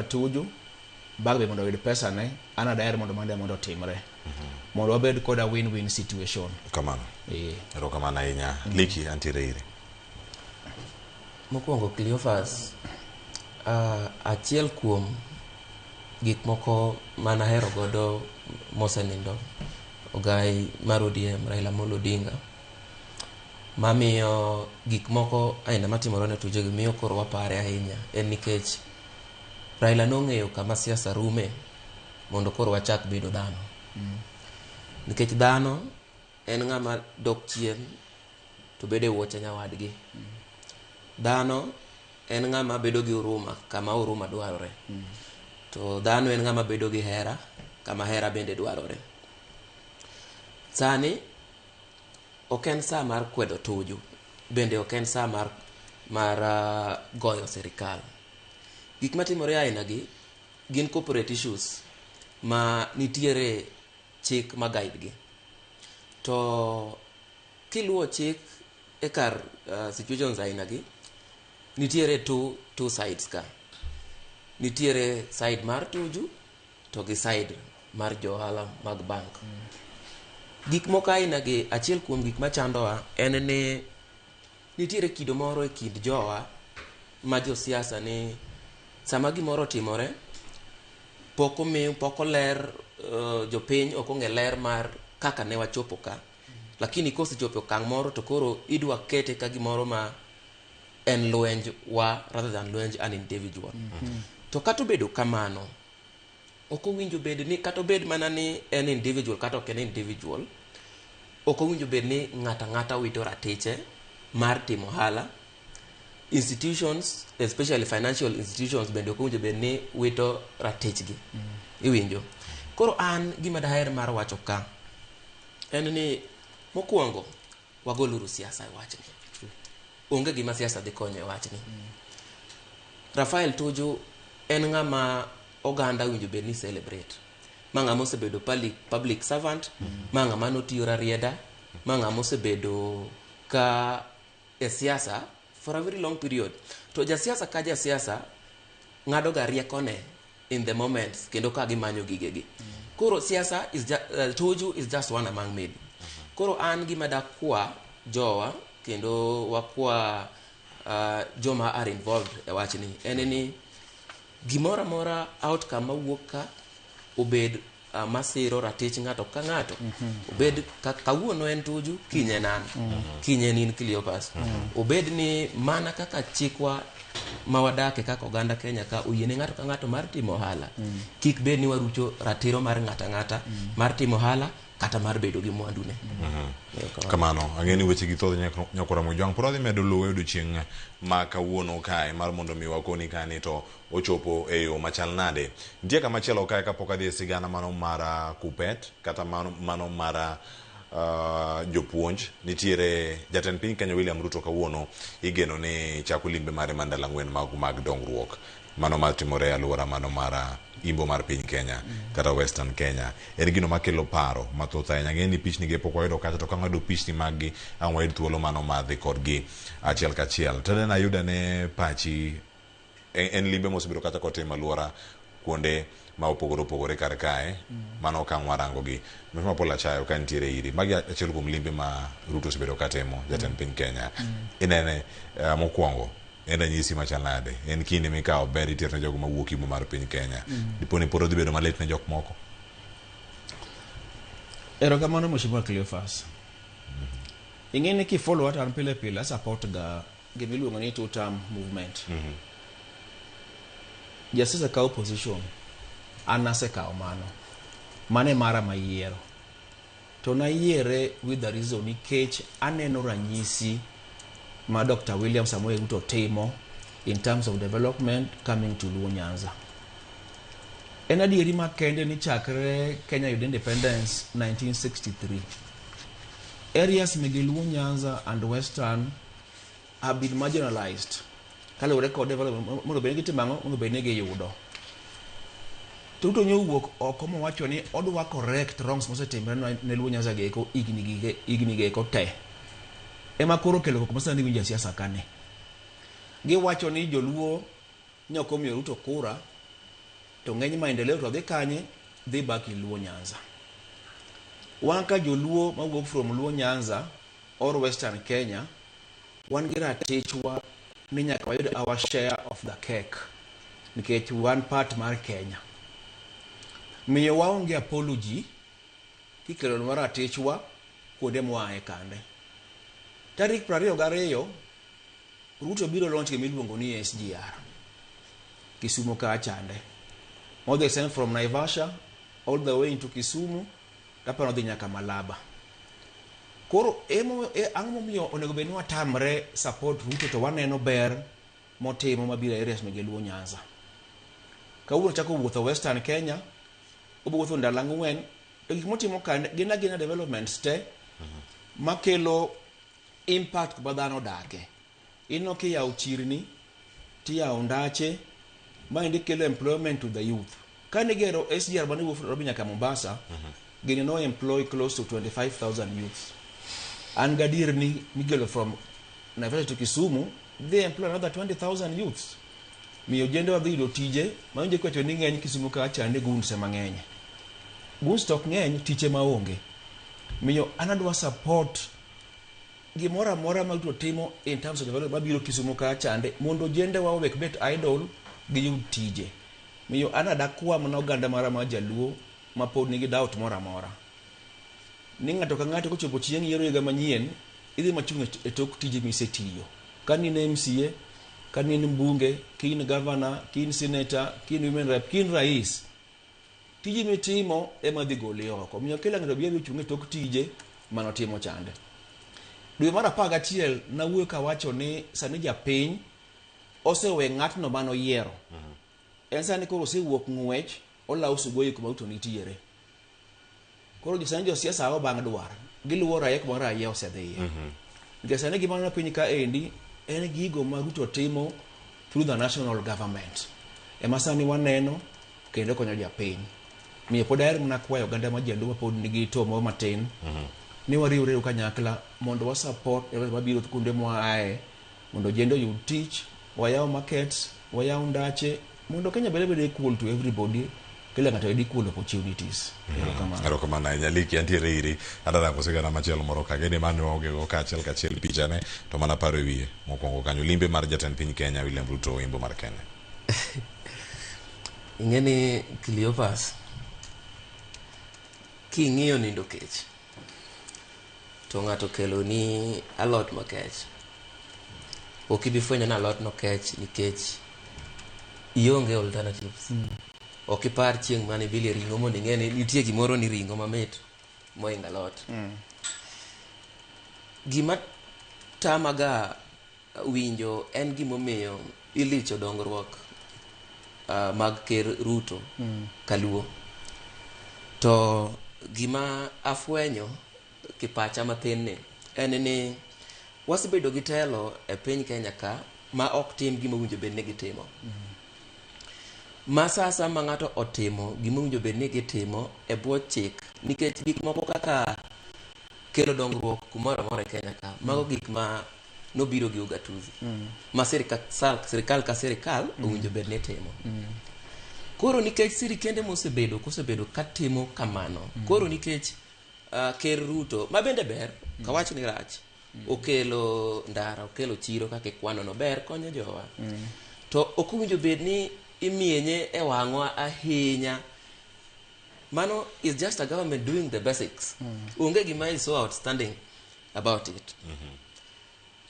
Tuju bag be mondo oyud pesa ne an adaher mondo mano mondo otimre mondo wabed kod a win-win situation. Kamano. Eh. Erokamano ahinya. Liki antiere iri. Mokwongo Cleophas, achiel kuom gik moko manahero godo mosenindo ogai mar ODM Raila Amolo Odinga mamiyo gik moko aina matimore ne Tuju gi miyo koro wapare ahinya en nikech Raila nong'eyo kama siasa rume mondo koro wachak bedo dhano. Nikech dhano en ng'ama dok chien to bedo e wuoche nyawadgi. Dhano en ng'ama bedo gi huruma kama huruma dwarore. To dhano en ng'ama bedo gi hera kama hera bende dwarore. Sani ok en saa mar kwedo Tuju, bende ok en saa mar goyo sirikal. Gik matimore aina gi gin corporate issues ma nitiere chik ma guide gi. To kiluwo chik e kar situations aina gi, nitiere two sides ka. Nitiere side mar Tuju to gi side mar jo ohala mag bank. Gik moko aina gi, achiel kuom gik machandowa en ni nitiere kido moro e kind jowa ma josiasa ni sama gimoro otimore pok omi pok oler jopiny ok ong'e ler mar kaka ne wachopo ka, lakini kosechopo e okang' moro to koro idwa kete ka gimoro ma en lwenj wa rather than lwenj an individual. To kata obedo kamano, ok owinjo bed ni kata obed mana ni en individual kata ok en individual, ok owinjo bed ni ng'ato ang'ata wito ratiche mar timo ohala. Institutions, especially financial institutions, bende ok owinjo bed ni wito ratichgi. Iwinjo? Koro an gima daher mar wacho ka en ni mokwongo wagoluru siasa e wachni. Onge gima siasa dhi konyo e wachni. Rafael Tuju en ng'ama oganda owinjo bed ni celebrate. Ma ng'ama osebedo public servant, ma ng'ama notiyo Rarieda, ma ng'ama osebedo ka e siasa for a very long period. To jasiasa ka jasiasa ng'ado ga riekone in the moment kendo ka gimanyo gigegi. Koro siasa is Tuju is just one among many. Koro an gima dakwa jowa kendo wakwa joma are involved e wachni en ni gimoro amora outcome mawuok ka obed masiro ratich ng'ato ka ng'ato. Obed ka kawuono en Tuju, kiny en an, kiny en in Cleopas. Obed ni mana kaka chikwa ma wadake kaka oganda Kenya ka oyiene ng'ato ka ng'ato mar timo ohala. Kik bed ni warucho ratiro mar ng'ato ang'ata mar timo ohala kata mar bedo gi mwandune. Kamano, ang'e ni weche gi thoth nyakwara Mojwang' pod wadhi medo luwe odiochieng' ma kawuono kae mar mondo mi wakoni kani to ochopo e yo machal nade. Nitie kama chielo kae kapok adhi e sigana mano mar Kuppet kata mano mar jopuonj. Nitiere jatend piny Kenya William Ruto kawuono igeno ni chako limbe mare mar ndalo 4 mag dongruok. Mano mar timore e alwora mano mar imbo mar piny Kenya kata Western Kenya. En gino makelo paro mathoth ahinya. Ang'e ni pichni gi pok wayudo kacha to ka wayudo pichni mag gi ang' wayud thuolo mano mar dhi kodgi achiel kachiel. To then ayudo ane pachi en limbe mosebedo kacha kotimo alwora kuonde ma opogore opogore kar kae mano okang' warango gi. Mheshimiwa Paul Achayo ka nitiere iri. Magi achiel kuom limbe ma Ruto osebedo katimo jatend piny Kenya. Inene mokwongo en ranyisi machal nade? En kinde mikawo ber itero ne jogo mawuok imbo mar piny Kenya. Dipo ni pod odhi bedo malit ne jok moko? Erokamano Mheshimiwa Cleophas. Ing'e ni kifollow to an pile pile support ga gima iluongo ni two term movement. Jasiasa kawo position, an asekawo mano. Mano e mara mayiero. To nayiere with the reason nikech aneno ranyisi ma Dr. William Samoei Ruto timo in terms of development coming to Luo Nyanza. En adieri makende ni chakre Kenya yud independence 1963, areas mege Luo Nyanza and Western have been marginalized kaluwore kod development mondo bed ni gitimo ang'o, mondo bed ni giyudo. To Ruto nyo owuok oko mowacho ni odwa correct wrongs mosetimre ne Luo Nyanza geko higni geko te. Ema koro okelo koko masani winjo e siasa kani. Giwacho ni joluo ne ok omiyo Ruto kura To ng'eny maendeleo to dhi kanye? Dhi back in Luo Nyanza. Wan ka joluo mawuok from Luo Nyanza or Western Kenya, wan gi ratichwa ni nyaka wayud our share of the cake nikech wan part mar Kenya. Miyo waonge apology kikelonwa ratichwa kuonde mwaaye kande. Tarik 22 Ruto biro launch gima iluongo ni SGR Kisumu ka chande. Modhi send from Naivasha all the way into Kisumu taparo dhi nyaka Malaba. Koro emo e, ang'o momiyo onego bed ni watamre support Ruto to waneno ber motimo mabiro e areas mege Luo Nyanza. Kawuono chako wuotho Western Kenya, obiro wuotho ndalo 4 to gik motimo ka gin agina developments te makelo impact kuma dhano odake. Ineno kiyawo chirni, tiyawo ndache, maendi kelo employment to the youth. Kane igero SGR mane wuok Nairobi nyaka Mombasa, gini no employ close to 25,000 youths. An gadier ni migelo from Naivasha to Kisumu, they employ another 20,000 youths. Miyo ojende wadhi yudo tije, mawinjo kiwacho ni ng'eny Kisumu ka chande goons ema ng'eny. Goons to ok ng'eny, tich ema onge. Miyo an adwa support gimoro amora ma Ruto timo in terms of development mabiro Kisumu ka chande mondo ojende wa owek bet idle giyud tije. Miyo an adakwa mana oganda mara ma jaluo ma pod nigi doubt moro amora. Ni ng'ato ka ng'ato kochopo chieng' yiero higa manyien, idhi machung' e tok tije misetiyo. Ka in MCA, ka in mbunge, ka in governor, ka in senator, ka in women rep, ka in rais, tiji mitimo ema dhi goli oko. Omiyo kila ng'ato biro chung' e tok tije manotimo chande. Dwe mar 11 nawuoyo kawacho ni sani japiny osewe ng'atno manoyiero. En sani koro osewuok ng'wech olawo sugoi kuma Ruto nitiere. Koro sani josiasa ao bang' dwar. Giluwo raia kuma raia osedhiye. Nikech sani gima aneno piny ka endi en gigo ma Ruto timo through the national government. Ema sani waneno kendo konyo japiny. Miyo pod aher mana kwayo oganda ma jaluo mapod nigi to moro matin ni wariwre kanyakla mondo wa support mabiro kuonde mwaaye mondo ojende oyud tich, wayaw markets, wayaw ndache mondo Kenya bede bede equal to everybody, kila ng'ato oyud equal opportunities. Erokamano. Erokamano ahinya Liki, antiere iri adarango sigana machielo moro ka gene mane waonge go kaachiel kachiel pichane to mana paro e wiye mokwongo kanyo limbe mar jatend piny Kenya William Ruto Imbo mar Kenya. Ing'e ni Cleophas, king'iyo nindo kech to ng'ato okelo ni alot makech, ok ibi fwenyo ni alot no kech nikech ionge alternatives. Ok ipar chieng' mane ibilie ring'o mondo ing'e ni nitie gimoro ni ring'o mamit mohingo alot. Gima tamaga winjo en gimomiyo ilicho dongruok mag ker Ruto kaluo. To gima afwenyo kipacha mathin ni en ni wasebedo gi telo e piny Kenya ka ma ok tim gima owinjo bed ni gitimo. Ma sa asaya ma ng'ato otimo gima owinjo bed ni gitimo e bwo chik nikech gik moko kaka kelo dongruok kumoro amora e Kenya ka mago gik ma nobiro gi ugatuzi ma sirikal ka sirikal owinjo bed ni timo. Koro nikech sirikende mosebedo kosebedo katimo kamano, koro nikech ker Ruto ma bende ber kawach ni rach okelo ndara, okelo chiro kaka ikwano no ber konyo jowa. To ok owinjo bed ni imienye e wang'wa ahinya. Mano is just a government doing the basics. Onge gima is so outstanding about it.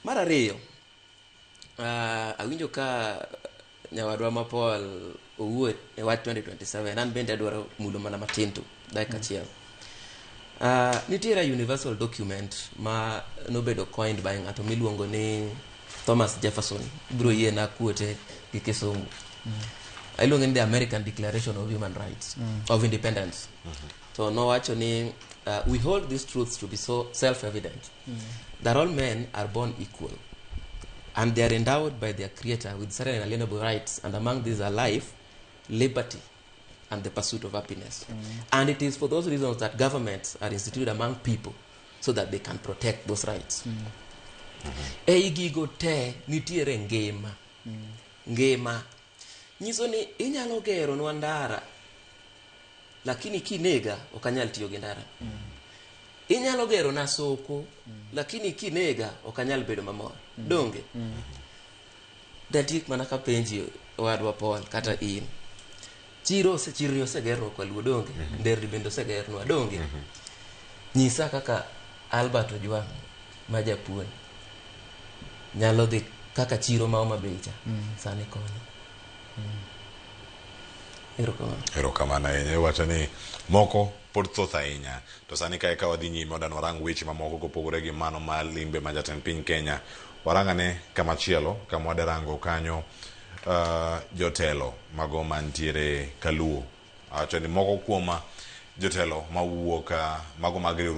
Mar ariyo, awinjo ka nyawadwa ma Paul owuo e wach 2027, an bende adwaro mulo mana matin tu dakika achiel. Nitiere a universal document ma nobedo coined by ng'ato miluongo ni Thomas Jefferson, biro yiena quote gi kisungu. Iluonge ni the American Declaration of Human Rights of Independence. To nowacho ni we hold these truths to be so self-evident that all men are born equal and they are endowed by their creator with certain inalienable rights, and among these are life, liberty, and the pursuit of happiness. And it is for those reasons that governments are instituted among people so that they can protect those rights. Ei gigo te nitiere ngima. Ngima. Nyiso ni inyalo geronwa ndara, lakini kinega ok anyal tiyo gi ndara. Inyalo gerona soko, lakini kinega ok anyal bedo mamor. Donge? Datiek mana kapenji owadwa Paul kata in. Chiro chirni osegernwa kwaluo donge? Nderni bende osegernwa donge? Nyisa kaka Albert Ojwang ma japuonj nyalo dhi kaka chiro ma Homa Bay cha sani konyo. Erokamano. Erokamano ahinya. Iwacho ni moko pod thoth ahinya. To sani kae ka wadhi nyime wadwa ni warang weche mamoko kopogore gi mano mar limbe ma jatend piny Kenya. Warang ane kamachielo kama wadarango kanyo jotelo mago mantiere kaluo. Awacho ni moko kuom jotelo mawuok mago mag riwruok